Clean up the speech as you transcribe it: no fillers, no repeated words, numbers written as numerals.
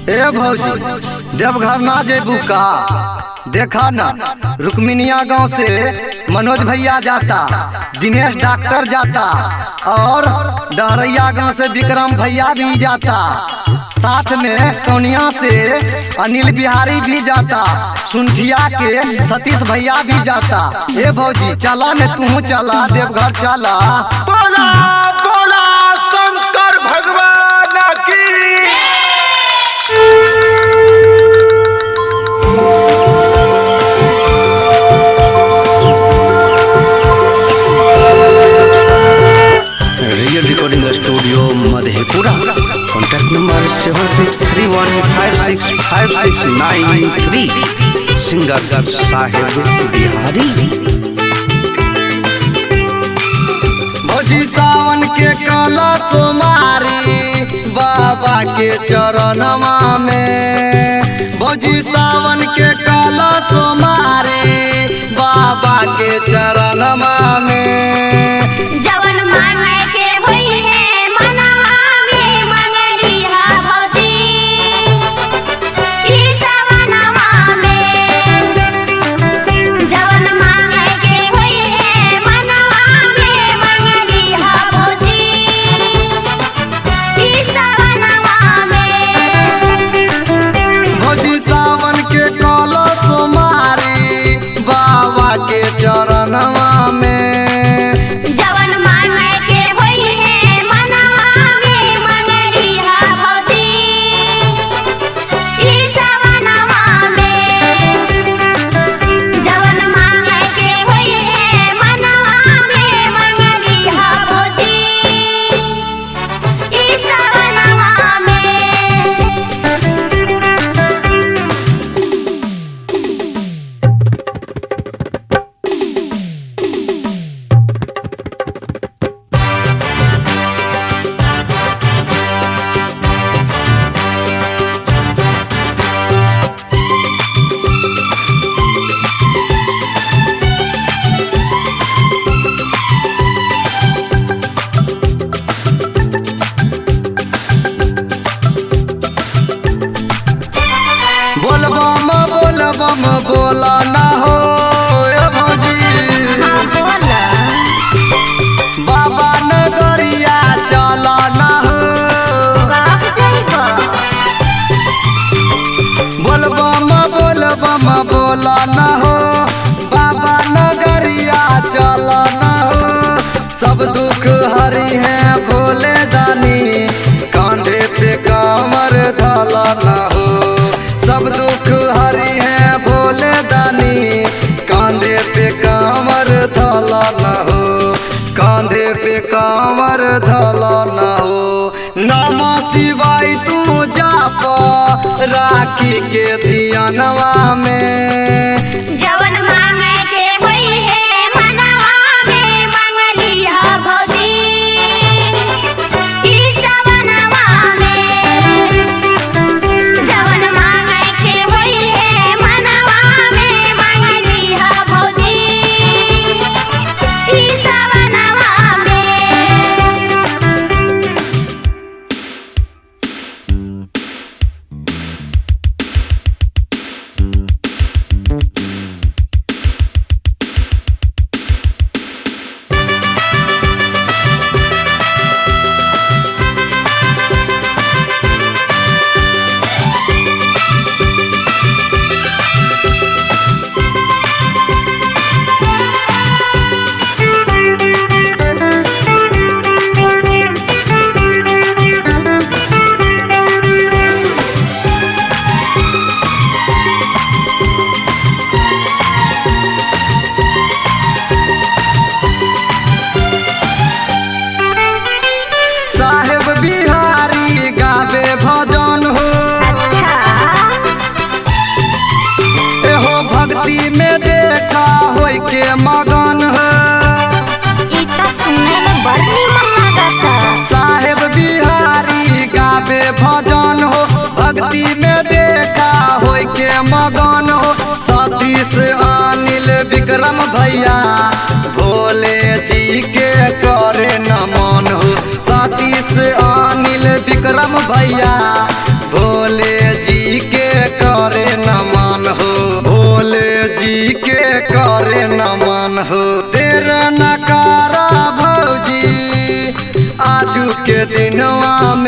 ए भौजी देवघर ना जेबू का? देखा ना रुक्मिनिया गांव से मनोज भैया जाता, दिनेश डॉक्टर जाता और डहरैया गांव से विक्रम भैया भी जाता, साथ में कौनिया से अनिल बिहारी भी जाता, सुंठिया के सतीश भैया भी जाता। ए भौजी चला न तू चला देवघर चला। बोला बोला शंकर भगवान की। Real recording studio Madhepura. Contact number 7631565693। Singer Saheb Bihari. भौजी सावन के काला सोमारी बाबा के चरणवा में। भौजी सावन के काला सोमारी बाबा के चरणवा में। जवन मांगे के होई है मनवा में मंगलिहा भौजी ई सवनवा में। जवन मांगे के होई है मनवा में मंगलिहा भौजी ई सवनवा में। भौजी सावन के काला सोमारी बाबा के चरणवा में। जवन मांगे के होई है मनवा में मंगलिहा भौजी ई सवनवा में। जवन मांगे के होई है मनवा में मंगलिहा भौजी ई सवनवा में। बोलबम बोलबम बोला ना हो ए भौजी। हाँ बोला। बाबा नगरिया चला ना हो। कब जइबो? बोलबम बोलबम बोला ना हो बाबा नगरिया चला ना हो। सब दुख हरी है भोले दानी कांधे पे कांवर धला ना हो। सब दुख हरी है भोले दानी कांधे पे कांवर धला ना हो। कांधे पे कांवर धला ना हो। नमः शिवाय तू जाप राखी के दियनवा में। जवन मांगे के होई है मनवा में मंगलिहा भौजी ई सवनवा में। जवन मांगे के होई है मनवा में मंगलिहा भौजी ई सवनवा में। साहेब बिहारी गावे भजन हो। अच्छा। एहो भक्ति में देखा होई के मगन हो। ई त सुने में बड़ निमन लागता। साहेब बिहारी गावे भजन हो भक्ति में देखा होई के मगन हो। सतीश अनिल विक्रम भैया भोले जी के करे नमन हो। सतीश अनिल विक्रम भैया भोले जी आजू के दिनवा में।